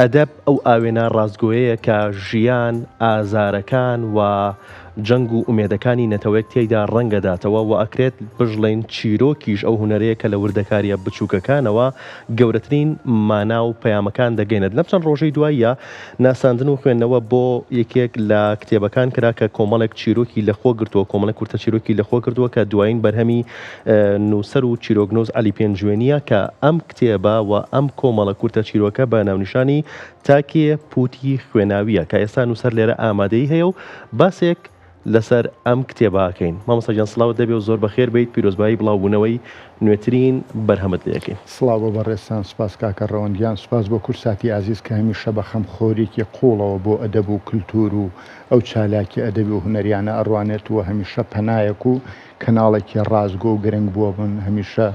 ئەدەب ئەو ئاوێنە ڕاستگۆیەیە کە ژیان، ئازارەکان و جەنگ و ئومێدەکانی نەتەوەیەک تێیدا ڕەنگەداتەوە و ئەکرێت بشڵێین چیرۆکیش ئەو هونەرەیە کە لە وردەکارییە بچووکەکانەوە گەورەترین مانا و پەیامەکان دەگەینێت. لەم چەند ڕۆژەی دواییە ناساندن و خوێندنەوە بۆ یەکێک لە کتێبەکان کرا کە کۆمەڵێک چیرۆکی لەخۆ گرتووە، کۆمەڵێک کورتە چیرۆکی لەخۆ گرتووە کە دوایین بەرهەمی نووسەر و چیرۆکنووس عەلی پێنجوێنییە کە ئەم کتێبە و ئەم کۆمەڵە کورتە چیرۆکە بە ناونیشانی تاکێ پووتی خوێناوییە کە ئێستا نووسەر لێرە ئامادەیی هەیە و باسێک لەسەر ئەم کتێبە ئەکەین. مامۆستا گیان سڵاوت لێبێ و زۆر بەخێر بێیت، پیرۆزبایی بڵاوبوونەوەی نوێترین بەرهەمت لێ ئەکەین. سڵاو بۆ بەڕێزتان، سوپاس کاکە ڕەوەند گیان، سوپاس بۆ کوردساتی ئازیز کە هەمیشە بە خەمخۆریەکی قووڵەوە بۆ ئەدەب و کلتوور و ئەو چالاکیە ئەدەبی و هونەریانە ئەڕوانێت و هەمیشە پەنایەک و کەناڵێکی ڕاستگۆ و گرنگ بووە من هەمیشە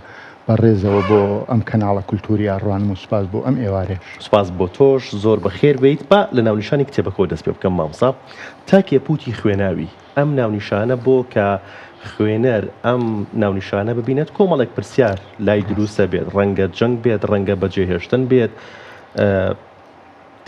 بە ڕێزەوە بۆ ئەم کەناڵە کولتووریە ئەڕوانم و سوپاس بۆ ئەم ئێوارەیەش. سوپاس بۆ تۆش زۆر بەخێر بێیت با لە ناونیشانی کتێبەکەوە دەست پێ بکەم مامۆستا تاکێ پووتی خوێناوی ئەم ناونیشانە بۆ کە خوێنەر ئەم ناونیشانە ببینێت کۆمەڵێک پرسیار لای دروست ئەبێت ڕەنگە جەنگ بێت ڕەنگە بەجێهێشتن بێت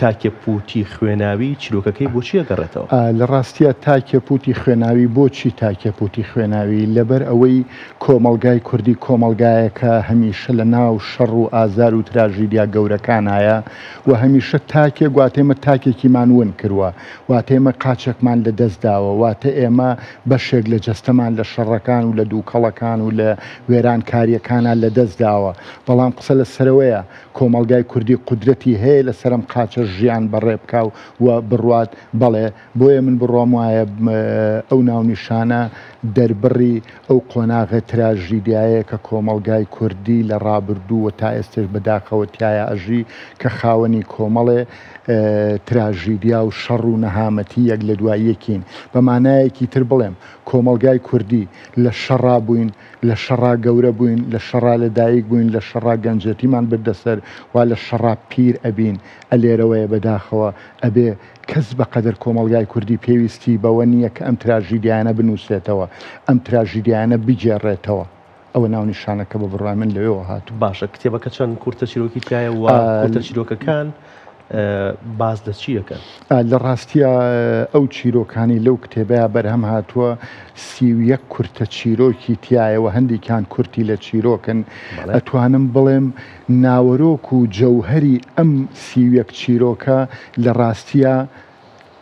تاکێ پووتی خوێناوی چیرۆکەکەی بۆچی ئەگەڕێتەوە؟ لە ڕاستیا تاکێ پووتی خوێناوی بۆچی تاکێ پووتی خوێناوی؟ لەبەر ئەوەی کۆمەڵگای کوردی کۆمەڵگایەکە هەمیشە لە ناو شەڕ و ئازار و تراژیدیا گەورەکانایە و هەمیشە تاکێک واتە ئێمە تاکێکیمان ون کروە واتە ئێمە قاچێکمان لە دەست داوە واتە ئێمە بەشێک لە جەستەمان لە شەڕەکان و لە دووکەڵەکان و لە وێرانکاریەکانا لە دەست داوە بەڵام قسە لە سەرەوەیە کۆمەڵگای کوردی قودرەتی هەیە لەسەر ئەم قاچە ژیان بەڕێ بکا و بڕوات، بەڵێ، بۆیە من بڕوام وایە ئەو ناونیشانە دەربڕی ئەو قۆناغە تراژیدیایەیە کە کۆمەڵگای کوردی لە ڕابردوو و تا ئێستەش بە داخەوە تیایا ئەژی کە خاوەنی کۆمەڵێ تراژیدیا و شەڕ و نەهامەتی یەک لە دوای یەکین. بە مانایەکی تر بڵێم کۆمەڵگای کوردی لە شەڕا بووین، لە شەڕا گەورە بووین، لە شەڕا لە دایک بووین، لە شەڕا گەنجێتیمان بردە سەر، وا لە شەڕا پیر ئەبین. ئە لێرەوەیە بەداخەوە ئەبێ کەس بە قەدەر کۆمەڵگای کوردی پێویستی بەوە نییە کە ئەم تراژیدیایانە بنووسێتەوە، ئەم تراژیدیایانە بگێڕێتەوە. ئەوە ناونیشانەکە بە بڕوای من لەوێوە هاتووە. باشە کتێبەکە چەند کورتە چیرۆکی تیایە و کورتە چیرۆکەکان باس لە چی ئەکەن؟ لە ڕاستیا ئەو چیرۆکانەی لەو کتێبەیا بەرهەم هاتووە 31 کورتە چیرۆکی تیایە و هەندێکیان کورتی لە چیرۆکن ئەتوانم بڵێم ناوەرۆک و جەوهەری ئەم 31 چیرۆکە لە ڕاستیا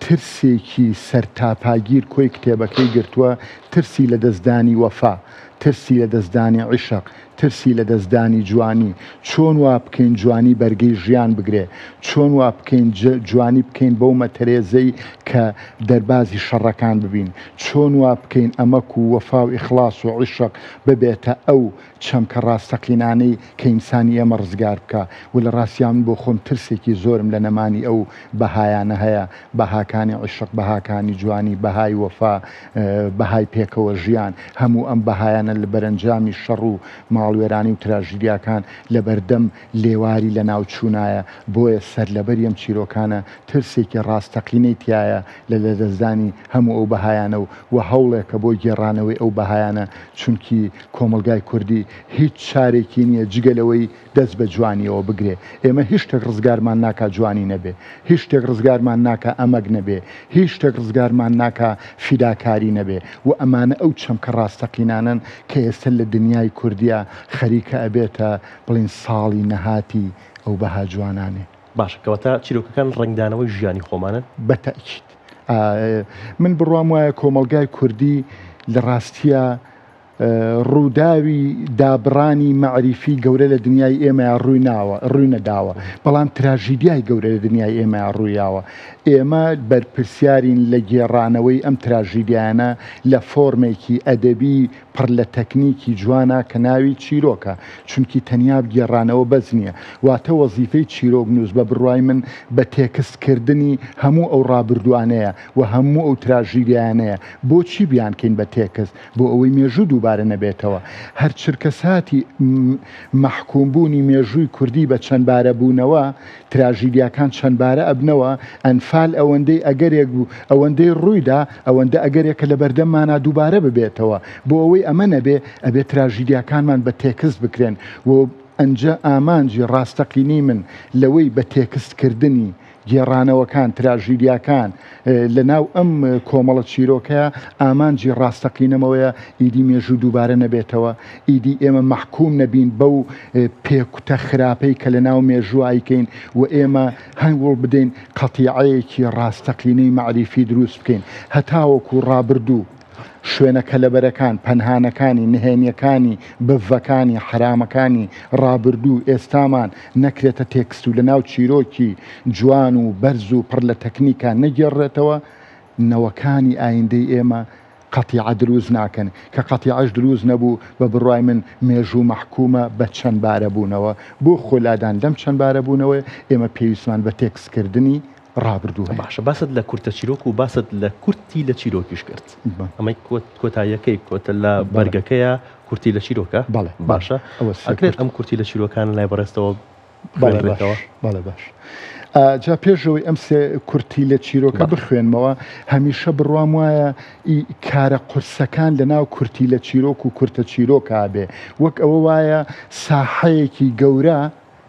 ترسێکی سەرتاپاگیر کۆی کتێبەکەی گرتووە، ترسی لەدەستدانی وەفا، ترسی لەدەستدانی عیشق، ترسی لەدەستدانی جوانی، چۆن وا بکەین جوانی بەرگەی ژیان بگرێ، چۆن وا بکەین جوانی بکەین بەو مەتەرێزەی کە دەربازی شەڕەکان ببین، چۆن وا بکەین ئەمەک و وەفا و ئیخڵاس و عیشق ببێتە ئەو چەمکە ڕاستەقینانەی کە ئینسانی ئێمە ڕزگار بکا و لە ڕاستیا من بۆ خۆم ترسێکی زۆرم لە نەمانی ئەو بەهایانە هەیە، بەهاکانی عیشق، بەهاکانی جوانی، بەهای وەفا، بەهای پێکەوە ژیان، هەموو ئەم بەهایانە لە بەرەنجامی شەڕ و ماڵوێرانی و تراژیدیاکان لەبەردەم لێواری لەناوچوونایە، بۆیە سەرلەبەری ئەم چیرۆکانە ترسێکی ڕاستەقینەی تیایە لە لەدەستدانی هەموو ئەو بەهایانە و وە هەوڵێکە بۆ گێڕانەوەی ئەو بەهایانە چونکی کۆمەڵگای کوردی هیچ چارێکی نیە جگە لەوەی دەست بە جوانیەوە بگرێ ئێمە هیچ شتێک ڕزگارمان ناکا جوانی نەبێ هیچ شتێک ڕزگارمان ناکا ئەمەک نەبێ هیچ شتێک ڕزگارمان ناکا فیداکاری نەبێ و ئەمانە ئەو چەمکە ڕاستەقینانەن کە ئێستە لە دنیای کوردیا خەریکە ئەبێتە بڵێین ساڵی نەهاتی ئەو بەها جوانانێ. باشە کەواتە چیرۆکەکان ڕەنگدانەوەی ژیانی خۆمانن؟ بە تەئکید. من بڕوام وایە کۆمەڵگای کوردی لە ڕاستیا ڕووداوی دابڕانی مەعریفی گەورە لە دنیای ئێمەیا ڕووی ناوە ڕووی نەداوە بەڵام تراژیدیای گەورە لە دنیای ئێمەیا ڕوویاوە ئێمە بەرپرسیارین لە گێڕانەوەی ئەم تراژیدیایانە لە فۆرمێکی ئەدەبی پڕ لە تەکنیکی جوانە کە ناوی چیرۆکە، چونکی تەنیا گێڕانەوە بەس نییە. واتە وەزیفەی چیرۆکنووس بە بڕوای من بە تێکست کردنی هەموو ئەو ڕابردووانەیە و هەموو ئەو تراژیدیایانەیە. بۆچی بیانکەین بە تێکست؟ بۆ ئەوەی مێژوو دووبارە نەبێتەوە. هەر چرکەساتی مەحکووم بوونی مێژووی کوردی بە چەندبارە بوونەوە، تراژیدیاکان چەندبارە ئەبنەوە، ئەنفال ئەوەندەی ئەگەرێک بوو، ئەوەندەی ڕوویدا، ئەوەندە ئەگەرێکە لەبەردەممانا دووبارە ببێتەوە. بۆ ئەوەی ئەمە نەبێ، ئەبێ تراژیدیاکانمان بە تێکست بکرێن و. ئەنجە ئامانجی ڕاستەقینەی من لەوەی بە تێکست کردنی گێڕانەوەکان، تراژیدیاکان، لە ناو ئەم کۆمەڵە چیرۆکەیا ئامانجی ڕاستەقینەمەوەیە ئیدی مێژوو دووبارە نەبێتەوە، ئیدی ئێمە مەحکووم نەبین بەو پێکوتە خراپەی کە لە ناو مێژوو ئایکەین و ئێمە هەوڵ بدەین قەتیعەیەکی ڕاستەقینەی مەعریفی دروست بکەین هەتاوەکوو ڕابردوو شوێنە کەلەبەرەکان، پەنهانەکانی، نهێنیەکانی، بڤەکانی، حەرامەکانی ڕابردوو و ئێستامان نەکرێتە تێکست و لەناو چیرۆکی جوان و بەرز و پڕ لە تەکنیکا نەگێڕرێتەوە، نەوەکانی ئایندەی ئێمە قەتیعە دروست ناکەن، کە قەتیعەش دروست نەبوو بە بڕوای من مێژوو مەحکومە بە چەندبارە بوونەوە، بۆ خۆ لادان لەم چەندبارە بوونەوەیە ئێمە پێویستمان بە تێکستکردنی ڕابردوو هەیە. باشە باست لە کورتە چیرۆک و باست لە کورتی لە چیرۆکیش کرد ئەمەی کۆتاییەکەی کۆتە لە بەرگەکەیە کورتی لە چیرۆکە بەڵێ باشە ئەکرێت ئەم کورتی لە چیرۆکان لای بەڕێزتەوە بخوێنرێتەوە؟ بەڵێ باش جا پێشەوەی ئەم سێ کورتی لە چیرۆکە بخوێنمەوە هەمیشە بڕوام وایە کارە قورسەکان لە ناو کورتی لە چیرۆک و کورتە چیرۆکا بێ وەک ئەوە وایە ساحەیەکی گەورە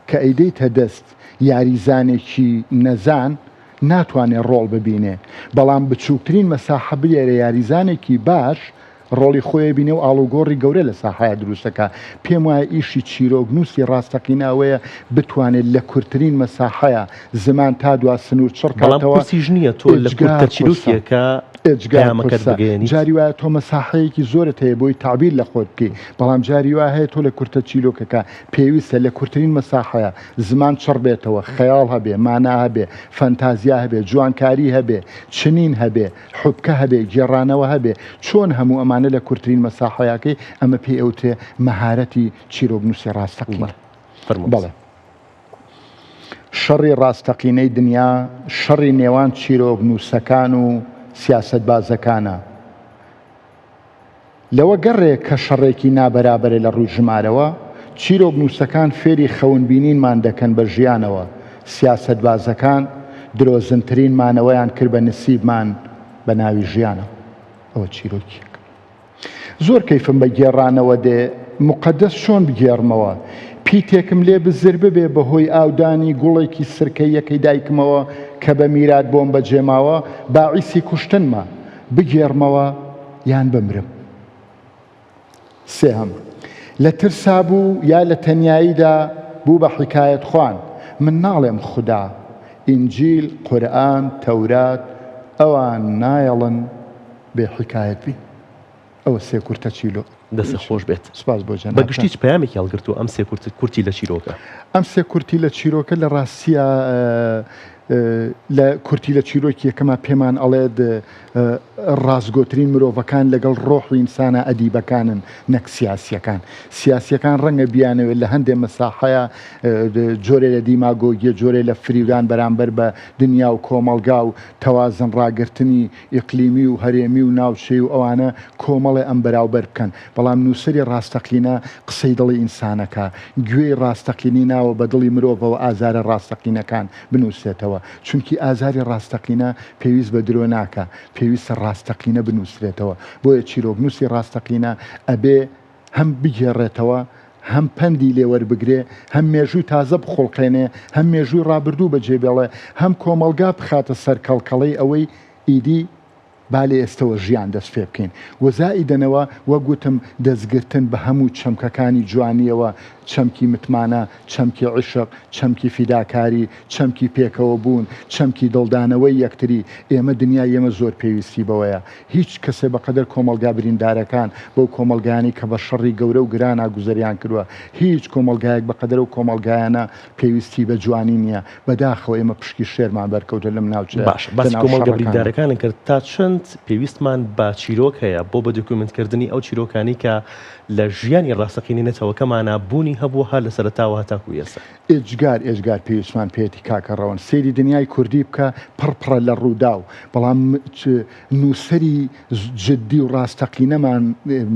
کە ئەیدەیتە دەست یاریزانێکی نەزان ناتوانێ ڕۆڵ ببینێ، بەڵام بچووکترین مەساحە بدەرە یاریزانێکی باش ڕۆڵی خۆی ئەبینێ و ئاڵوگۆڕی گەورە لە ساحەیا دروست ئەکا. پێم وایە ئیشی چیرۆکنووسی ڕاستەقینە ئەوەیە بتوانێت لە کورترین مەساحەیا زمان تا دوا سنوور چڕ بەڵام کاتەوە. قورسیش نییە تۆ لە ئێجگار کورتە قورسە. چیرۆکێکا ئێجگار پەیامەکەت قورسە. بگەیەنیت. جاری وایە تۆ مەساحەیەکی زۆرت هەیە بۆی تەعبیر لە خۆت بکەی، بەڵام جاری وا هەیە تۆ لە کورتە چیرۆکەکە پێویستە لە کورترین مەساحەیا زمان چڕ بێتەوە، خەیاڵ هەبێ، مانا هەبێ، فەنتازیا هەبێ، جوانکاری هەبێ، چنین هەبێ، حوبکە هەبێ، گێڕانەوە هەبێ، چۆن هەموو ئەمانە لە کورترین مەساحەیا کەی، ئەمە پێی ئەوترێ مەهارەتی چیرۆکنووسی ڕاستەقینە. بەڵێ. شەڕی ڕاستەقینەی دنیا شەڕی نێوان چیرۆکنووسەکان و سیاسەتبازەکانە. لەوە گەڕێ کە شەڕێکی نابەرابەرە لە ڕووی ژمارەوە، چیرۆکنووسەکان فێری خەونبینینمان دەکەن بە ژیانەوە، سیاسەتبازەکان درۆزنترین مانەوەیان کرد بە نسیبمان بە ناوی ژیانەوە. ئەوە چیرۆکێکە. زۆر کەیفم بە گێڕانەوە دێ، موقەدەس چۆن بگێڕمەوە؟ پیتێکم لێ بزر ببێ بە هۆی ئاودانی گوڵێکی سرکەییەکەی دایکمەوە کە بە میرات بۆم بەجێماوە، باعیسی کوشتنمە. بگێڕمەوە یان بمرم؟ سێهەم، لە ترسا بوو یا لە تەنیاییدا بوو بە حیکایەتخوان، من ناڵێم خودا، ئینجیل، قورئان، تەورات، ئەوان نایەڵن بێ حیکایەت بین. ئەوە سێ کورتە چیلۆ. دەستت خۆش بێت. سپاس بۆ بە جەنابتان. گشتی چ پەیامێکی هەڵگرتووە ئەم سێ کورت کورتی لە چیرۆکە؟ ئەم سێ کورتی لە چیرۆکە لە ڕاستیا لە کورتی لە چیرۆکی یەکەما پێمان ئەڵێت ڕاستگۆترین مرۆڤەکان لەگەڵ ڕۆحی ئینسانە ئەدیبەکانن نەک سیاسیەکان. سیاسیەکان ڕەنگە بیانەوێت لە هەندێ مەساحەیا جۆرێ لە دیماگۆگیە، جۆرێ لە فریودان بەرامبەر بە دنیا و کۆمەڵگا و تەوازن ڕاگرتنی ئیقلیمی و هەرێمی و ناوچەی و ئەوانە کۆمەڵێ ئەم بەراوبەر بکەن، بەڵام نووسەری ڕاستەقینە قسەی دڵی ئینسانەکە، گوێی ڕاستەقینەی ناوە بە دڵی مرۆڤەوە ئازارە ڕاستەقینەکان بنووسێتەوە، چونکی ئازاری ڕاستەقینە پێویست بە درۆ ناکا، پێویستە ڕاستەقینە بنووسرێتەوە، بۆیە چیرۆکنووسی ڕاستەقینە ئەبێ هەم بگێڕێتەوە، هەم پەندی لێ وەربگرێ، هەم مێژووی تازە بخوڵقێنێ، هەم مێژووی ڕابردوو بەجێ بێڵێ، هەم کۆمەڵگا بخاتە سەر کەڵکەڵەی ئەوەی ئیدی با لە ئێستەوە ژیان دەست پێ بکەین و زائیدەنەوە وەک وتم دەستگرتن بە هەموو چەمکەکانی جوانییەوە، چەمکی متمانە، چەمکی عیشق، چەمکی فیداکاری، چەمکی پێکەوە بوون، چەمکی دڵدانەوەی یەکتری، ئێمە دنیای ئێمە زۆر پێویستی بەوەیە. هیچ کەسێ بەقەدەر کۆمەڵگا بریندارەکان، بەو کۆمەڵگایانەی کە بە شەڕی گەورە و گرانا گوزەریان کردوە، هیچ کۆمەڵگایەک بەقەدەر ئەو کۆمەڵگایانە پێویستی بە جوانی نیە. بەداخەوە ئێمە پشکی شێرمان بەرکەوتە لەم ناوچەیە باشە باسی لەناو کۆمەڵگە شەڕەکانا. بریندارەکانت کرد، تا چەند پێویستمان بە چیرۆک هەیە بۆ بە دۆکیومێنت کردنی ئەو چیرۆکانەی کە لە ژیانی ڕاستەقینەی نەتەوەکەمانا بوونی هەبووە هەر لە سەرەتاوە هەتاکوو ئێستا؟ ئێجگار ئێجگار پێویستمان پێیەتی کاکە ڕەوەند سەیری دنیای کوردی بکە پڕ پڕە لە ڕووداو بەڵام نووسەری جدی و ڕاستەقینەمان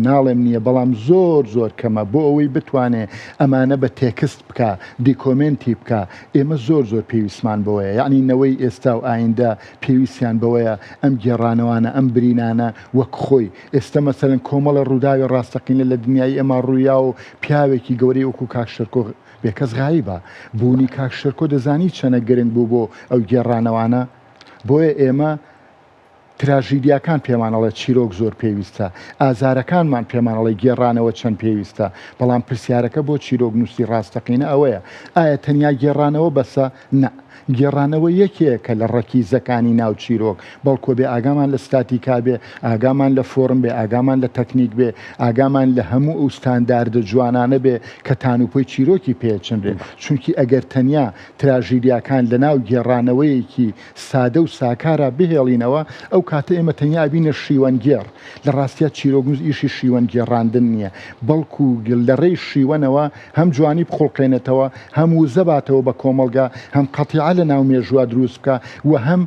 ناڵێم نییە بەڵام زۆر زۆر کەمە بۆ ئەوەی بتوانێ ئەمانە بە تێکست بکا دیکۆمێنتی بکا ئێمە زۆر زۆر پێویستمان بەوەیە یەعنی نەوەی ئێستا و ئایندە پێویستیان بەوەیە ئەم گێڕانەوانە. گێڕانەوانە، ئەم برینانە وەک خۆی، ئێستە مەسەلەن کۆمەڵێ ڕووداوی ڕاستەقینە لە دنیای ئێمە ڕوویاوە و پیاوێکی گەورەی وەکوو کاک شێرکۆ بێکەس غایبە. بوونی کاک شێرکۆ دەزانی چەنە گرنگ بوو بۆ ئەو گێڕانەوانە؟ بۆیە ئێمە تراژیدیاکان پێمان ئەڵێ چیرۆک زۆر پێویستە، ئازارەکانمان پێمان ئەڵێ گێڕانەوە چەند پێویستە، بەڵام پرسیارەکە بۆ چیرۆکنووسی ڕاستەقینە ئەوەیە، ئایا تەنیا گێڕانەوە بەسە؟ نا. گێڕانەوە یەکێکە لە ڕەکیزەکانی ناو چیرۆک، بەڵکۆ بێ ئاگامان لە ستاتیکا بێ، ئاگامان لە فۆرم بێ، ئاگامان لە تەکنیک بێ، ئاگامان لە هەموو ئەو ستانداردە جوانانە بێ کە تانوپۆی چیرۆکی پێ ئەچنرێ. چونکی ئەگەر تەنیا تراژیدیاکان لەناو گێڕانەوەیەکی سادە و ساکارا بهێڵینەوە، ئەو کاتە ئێمە تەنیا ئەبینە شیوەنگێڕ. لە ڕاستیا چیرۆکنووس ئیشی شیوەنگێڕاندن نییە، بەڵکو لە ڕێی شیوەنەوە هەم جوانی بخوڵقێنێتەوە، هەم وزە باتەوە بە کۆمەڵگا، هەم قەتیعە لە ناو مێژووا دروست بکا و هەم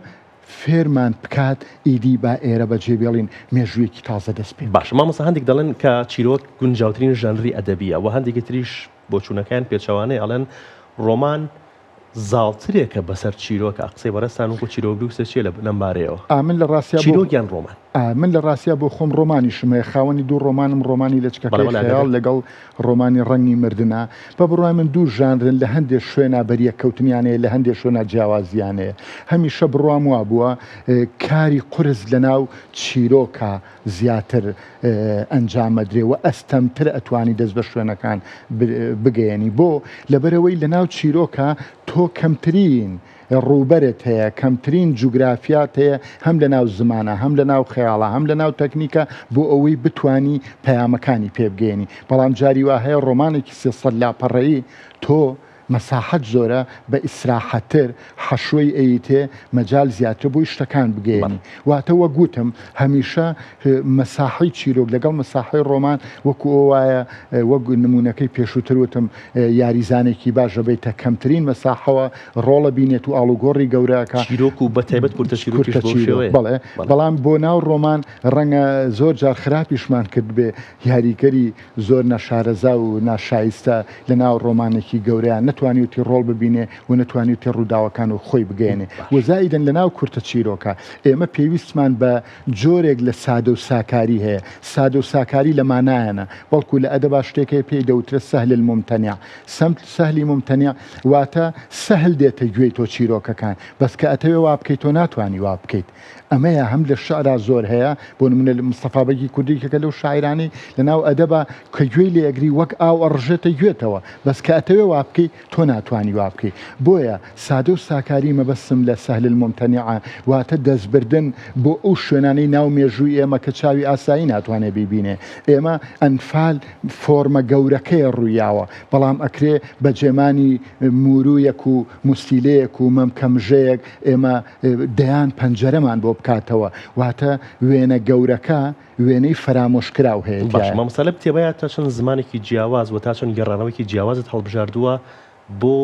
فێرمان بکات ئیدی با ئێرە بەجێ بێڵین مێژوویەکی تازە دەست پێ بکەین. باشە مامۆستا هەندێک دەڵێن کە چیرۆک گونجاوترین ژانری ئەدەبییە و هەندێکی تریش بۆچوونەکەیان پێچەوانەیە ئەڵێن ڕۆمان زاڵترێکە بەسەر چیرۆکا، قسەی بەڕێزتان وەکو چیرۆکنووسێک چییە لەم بارەیەوە؟ ئا من لە ڕاستیا بۆ چیرۆک یان ڕۆمان؟ ئا من لە ڕاستیا بۆ خۆم ڕۆمانیشم هەیە، خاوەنی دوو ڕۆمانم، ڕۆمانی بەڵێ لەچکەکەی بەڵێ خەیاڵ ئاگادارم. لەگەڵ ڕۆمانی ڕەنگی مردنە. بە بڕوای من دوو ژانرن لە هەندێ شوێنا بەریەککەوتنیان هەیە، لە هەندێ شوێنا جیاوازییان هەیە. هەمیشە بڕوام وابووە کاری قورس لەناو چیرۆکا زیاتر ئەنجامەدرێ و ئەستەمتر ئەتوانی دەست بە شوێنەکان بگەیەنی بۆ؟ لەبەرئەوەی لەناو چیرۆکا تۆ کەمترین ڕووبەرت هەیە، کەمترین جوگرافیات هەیە هەم لەناو زمانا هەم لەناو خەیاڵا هەم لەناو تەکنیکا بۆ ئەوەی بتوانی پەیامەکانی پێ بگەیەنی بەڵام جاری وا هەیە ڕۆمانێکی 300 لاپەڕەیی تۆ مەساحەت زۆرە بە ئیسراحەتتر حەشوەی ئەیتێ مەجال زیاترە بۆی شتەکان بگەیەنی واتە وەک وتم هەمیشە مەساحەی چیرۆک لەگەڵ مەساحەی ڕۆمان وەکو ئەوە وایە وەک نمونەکەی پێشووتر وتم یاریزانێکی باش ئەبەیتە کەمترین مەساحەوە ڕۆڵە بینێت و ئاڵوگۆڕی گەورە ئەکا. چیرۆک و بە تایبەت کورتە چیرۆکیش کورتە بەو چیرۆک شێوەیە. بەڵێ بەڵێ. بەڵام بۆ ناو ڕۆمان ڕەنگە زۆر جار خراپیشمان کردبێ یاریگەری زۆر نەشارەزا و ناشایستە لە ناو ڕۆمانێکی گەورەیا نەتوانیوتی ڕۆڵ ببینێ و نەتوانیوتی ڕووداوەکان و خۆی بگەیەنێ و باش. زائیدەن لە ناو کورتە چیرۆکا ئێمە پێویستمان بە جۆرێک لە سادە و ساکاری هەیە سادە و ساکاری لە مانایانە بەڵکو لە ئەدەبا شتێک هەیە پێی دەوترێ سهل الممتنع سەمت سهلی ممتنع واتە سەهل دێتە گوێی تۆ چیرۆکەکان بەس کە ئەتەوێ وا بکەیت تۆ ناتوانی وا بکەیت ئەمەیە هەم لە شعرا زۆر هەیە بۆ نمونە مستەفا بەگی کوردی یەکێکە لەو شاعیرانەی لە ناو ئەدەبا کە گوێی لێ ئەگری وەک ئاو ئەڕژێتە گوێتەوە بەس کە ئەتەوێ وا بکەی تۆ ناتوانی وا بکەی بۆیە سادە و ساکاری مەبەستم لە سهل الممتنع واتە دەستبردن بۆ ئەو شوێنانەی ناو مێژووی ئێمە کە چاوی ئاسایی ناتوانێ بیبینێ ئێمە ئەنفال فۆرمە گەورەکەیە ڕوویاوە بەڵام ئەکرێ بەجێمانی مورویەک و موستیلەیەک و مەمکەمژەیەک ئێمە دەیان پەنجەرەمان بۆ بکاتەوە واتە وێنە گەورەکە وێنەی فەرامۆشکراو هەیە باشە تیایا. مامۆستا لەم کتێبەیا تا چەند زمانێکی جیاواز و تا چەند گێڕانەوەیەکی جیاوازت هەڵبژاردووە بۆ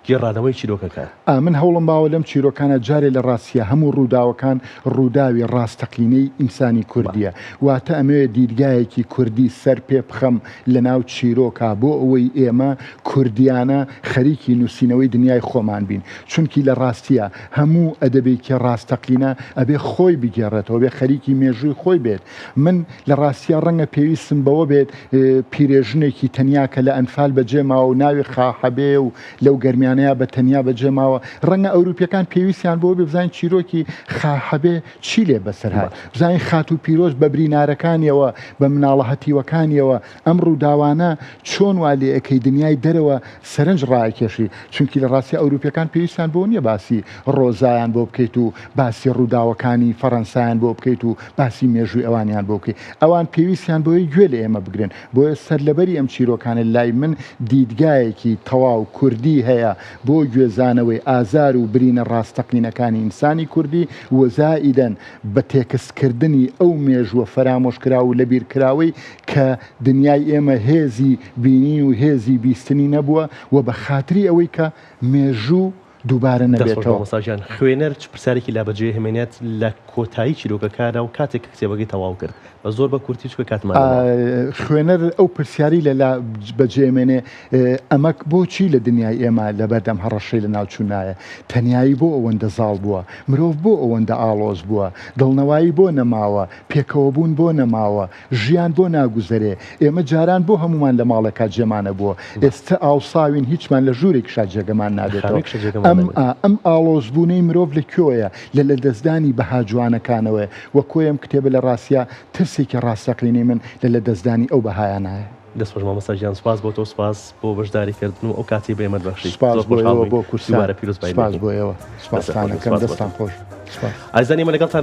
گێڕانەوەی چیرۆکەکان؟ ئا من هەوڵم باوە لەم چیرۆکانە جارێ لە ڕاستیا هەموو ڕووداوەکان ڕووداوی ڕاستەقینەی ئینسانی کوردیە واتە ئەمەوێ دیدگایەکی کوردی سەر پێ بخەم لە ناو چیرۆکا بۆ ئەوەی ئێمە کوردیانە خەریکی نووسینەوەی دنیای خۆمان بین چونکی لە ڕاستیا هەموو ئەدەبێکی ڕاستەقینە ئەبێ خۆی بگێڕێتەوە بێ خەریکی مێژووی خۆی بێت من لە ڕاستیا ڕەنگە پێویستم بەوە بێت پیرێژنێکی تەنیا کە لە ئەنفال بەجێ ماوە و ناوی خاحەبێ و لەو گەرمیانەیا بە تەنیا بەجێ ماوە ڕەنگە ئەوروپیەکان پێویستیان بەوە بێ بزانین چیرۆکی خاحەبێ چی لێ بەسەر هات بزانین خاتوو پیرۆز بە برینارەکانیەوە بە مناڵە هەتیوەکانیەوە ئەم ڕووداوانە چۆن وا لێ ئەکەی دنیای دەرەوە سەرنج ڕائەکێشی چونکی لە ڕاستیا ئەوروپیەکان پێویستیان بەوە نیە باسی ڕۆزایان بۆ بکەیت و باسی ڕووداوەکانی فەڕەنسایان بۆ بکەیت و باسی مێژووی ئەوانیان بۆ بکەیت ئەوان پێویستیان بەوەی گوێ لە ئێمە بگرن بۆیە سەرلەبەری ئەم چیرۆکانە لای من دیدگایەکی تەواو کوردی هەیە بۆ گوێزانەوەی ئازار و برینە ڕاستەقینەکانی ئینسانی کوردی و زائیدەن بە تێکست کردنی ئەو مێژووە فەرامۆشکراو و لەبیرکراوەی کە دنیای ئێمە هێزی بینین و هێزی بیستنی نەبووە و بە خاتری ئەوەی کە مێژوو. دووبارە دەست خۆش نەبێتەوە. مامۆستا گیان. خوێنەر چ پرسیارێکی لا بەجێ ئەهمێنێت لە کۆتایی چیرۆکەکانا و کاتێک کە کتێبەکەی تەواو کرد؟ بە زۆر بە کورتی چونکە کاتمان نەماوە. خوێنەر ئەو پرسیارەی لە لا بەجێ ئەمێنێ ئەمە بۆچی لە دنیای ئێمە لەبەردەم هەڕەشەی لەناوچوونایە؟ تەنیایی بۆ ئەوەندە زاڵ بووە؟ مرۆڤ بۆ ئەوەندە ئاڵۆز بووە؟ دڵنەوایی بۆ نەماوە؟ پێکەوەبوون بۆ نەماوە؟ ژیان بۆ ناگوزەرێ؟ ئێمە جاران بۆ هەموومان لە ماڵێکا جێمان ئەبووە، ئێستە ئاوساوین هیچمان لە ژوورێکیشا جێگەمان لە نابێتەوە. خانووێکیشا جێگەمان ئەم نابێت. ئا ئەم ئاڵۆزبوونەی مرۆڤ لە کوێوەیە؟ لە لەدەستدانی بەها جوانەکانەوەیە. وە کۆی ئەم کتێبە لە ڕاستیا ترسێکی ڕاستەقینەی من لە لەدەستدانی ئەو بەهایانایە. دەست خۆش مامۆستا گیان سوپاس بۆ تۆ سوپاس بۆ بەشداری کردن و ئەو کاتەی بە ئێمەت بەخشی. سوپاس زۆر بۆ خۆشحاڵ ئێوە بووین. بۆ کورسان. دووبارە پیرۆزبایی سوپاس لێ بۆ ئێوە. دەستت خۆش سوپاستان بێت. ئەکەم. سوپاس بۆ تۆ. دەستتان خۆش. سوپاس. ئازیزان ئێمە لەگەڵتان.